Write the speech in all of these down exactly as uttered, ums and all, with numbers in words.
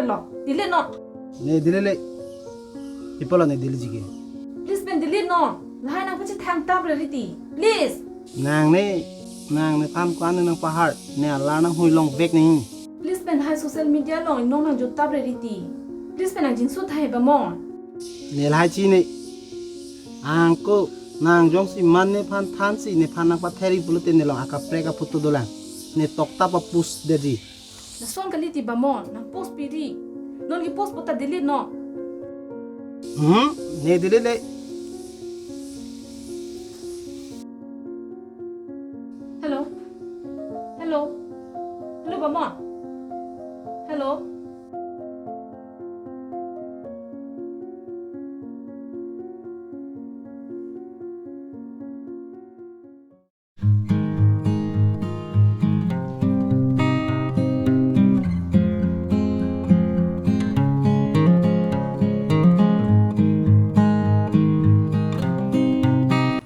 Lo, delete non. Ne delete le. Ipo lo ne deleteji ke. Please pen delete non. Lahai nangpachethang tapre riti. Please. Nang ne, nang nephan ko-an nangpahar. Ne alar nanghui longvek ne. Please pen lahai social media along inong nangjo tapre riti. Please pen nangjingsut tahai bamon. Ne lahai chini. Angko nang jongsi man nephan thansi nephan nangpatheri pulote nelong akaprek aphoto dolang. Ne tokta pa-post detji. Lason kali ti bamon, nangpost piri. Non ke-post puta delete non. Hmm, ne delete le. Hello. Hello. Hello bamon. Hello.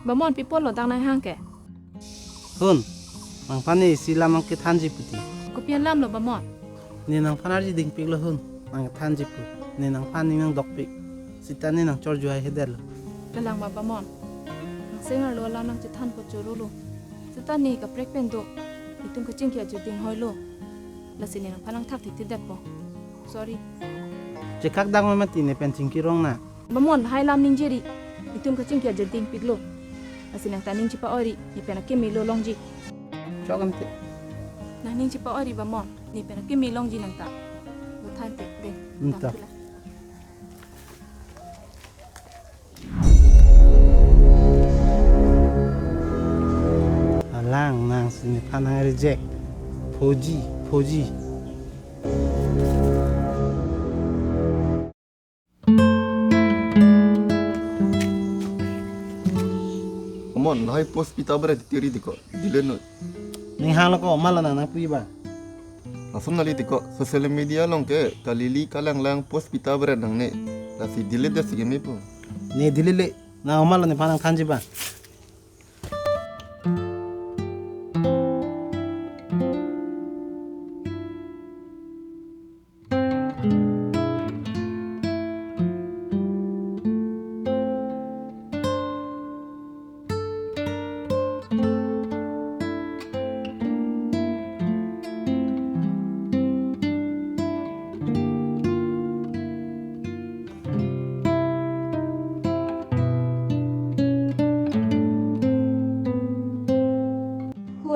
Bamon, pi apot lo dak nanghang ke? Hun, nangphan ne isi lam nangkethanji puti. Kopi alam lo bamon? Ne nangphan arjudingpik lo hun, nangkethanji pu. Ne nangphan ning nangdokpik. Seta ne nangchorjo hai hedet lo. Kalang ma bamon. Nangsengar lo alam nangchethanpo choro lo. Seta ne kaprek pen do. Netum kachingki arjuding hoi lo. Lasi ne nangphan nangthak thekthedetpo. Sorry. Chekak dang mati ne pen chingki rong na. Bamon, lahai lam ningje ri. Netum kachingki arjudingpik lo. Lasi nangta ning chepa-oi ri. Ne pen akeme lo longji. Chok ante. Nang ning chepa-oi ri bamon. Ne pen akeme longji nangta. Lo than te de. Hmm, ta. Thank you la. Alang nangsi nephan nang-reject. Phoji, phoji. Bamon, lahai post pi tapre tiri diko. Delete non. Ning hang lo ko, ma lo nang nangpi ba. Lason kali tiko, social media along ke kalili kalanglang post pi tapre nangne. Lasi delete detsi kemepo. Ne delete le, nang ma lo nephan nangthanji ba.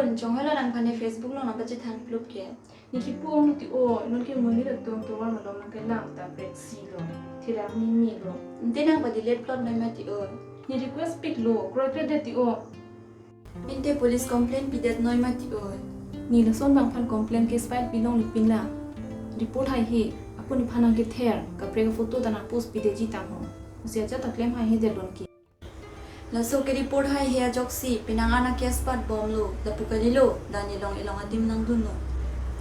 Hun, chonghoi lo nangphan ne Facebook along nangpachethang plup ke. Ne kipu ong ti o, non ke monit atum tovar malom nangkelang ta break si lo, thirak mimi lo. Ante nangpa-delete plot noi mati o. Ne request pik lo, kroikre det ti o. Ante police complaint pidet noi mati o. Ne lason abang aphan complaint case file pi longle pin la. Report haihe, ako nephan nangkether, kaprek aphoto ta nangpost pidetji tang ho. Usia ja ta klem haihedet lon ke. Laso ke-report haihe ajoksi, penang an a-case patbomlo, lapu kalilo, dan ilong ilong adim nangdunlo.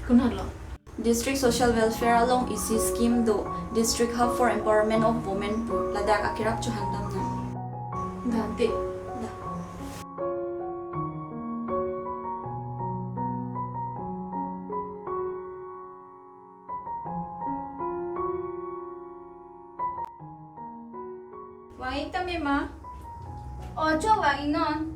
Konat lo? District Social Welfare along isi scheme do, District Hub for Empowerment of Women pu, ladak akerap chohangdam nang. Dante. Da. Vang-ik tame ma? O, cho vang-ik non.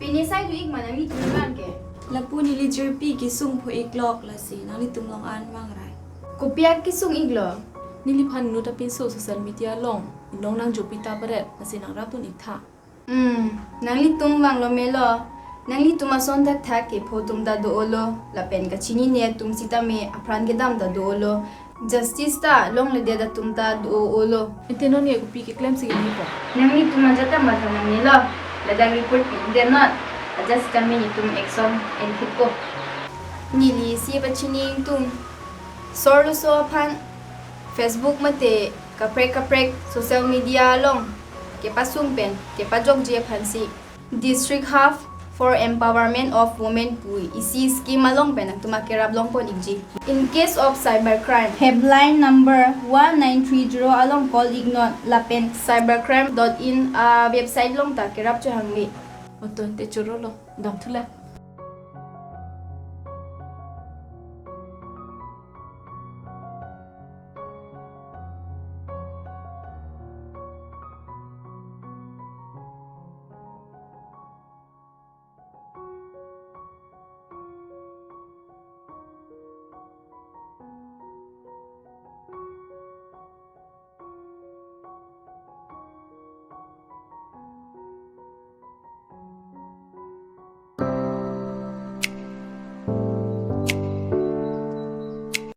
Pini sai do-ik ma nanglitum abang ke? Lapu neli jirpi kesung pho-iklok lasi nanglitum along an vang rai. Kopi akesung-iklo? Neliphan inut apinso social media along inong nangjopi ta paret lasi nangrapdun-ik tha. Hmm, nanglitum vanglo melo. Nanglitum ason thakthak ke pho atum ta do-olo, lapen kachinine atum sitame apran kedam ta do-olo. Justice ta longledet atum ta do-olo. Ante non ye kopi keklemsi kenipo? Nanglitum ajat ta matha nangnelo. Ladak report pidet non. Ajat sitame netum action enthippo. Neli isi pachini ingtung. Sorloso aphan Facebook mate kaprek kaprek social media along kepasung pen kepajokji aphansi District Hub for Empowerment of Women pu isi scheme along pen nangtum akerap longpon-ikji. In case of cybercrime, helpline number one nine three zero along call-ik non lapen cybercrime dot in a-website along ta kerap chohangve. Oton te choro lo, damthu la.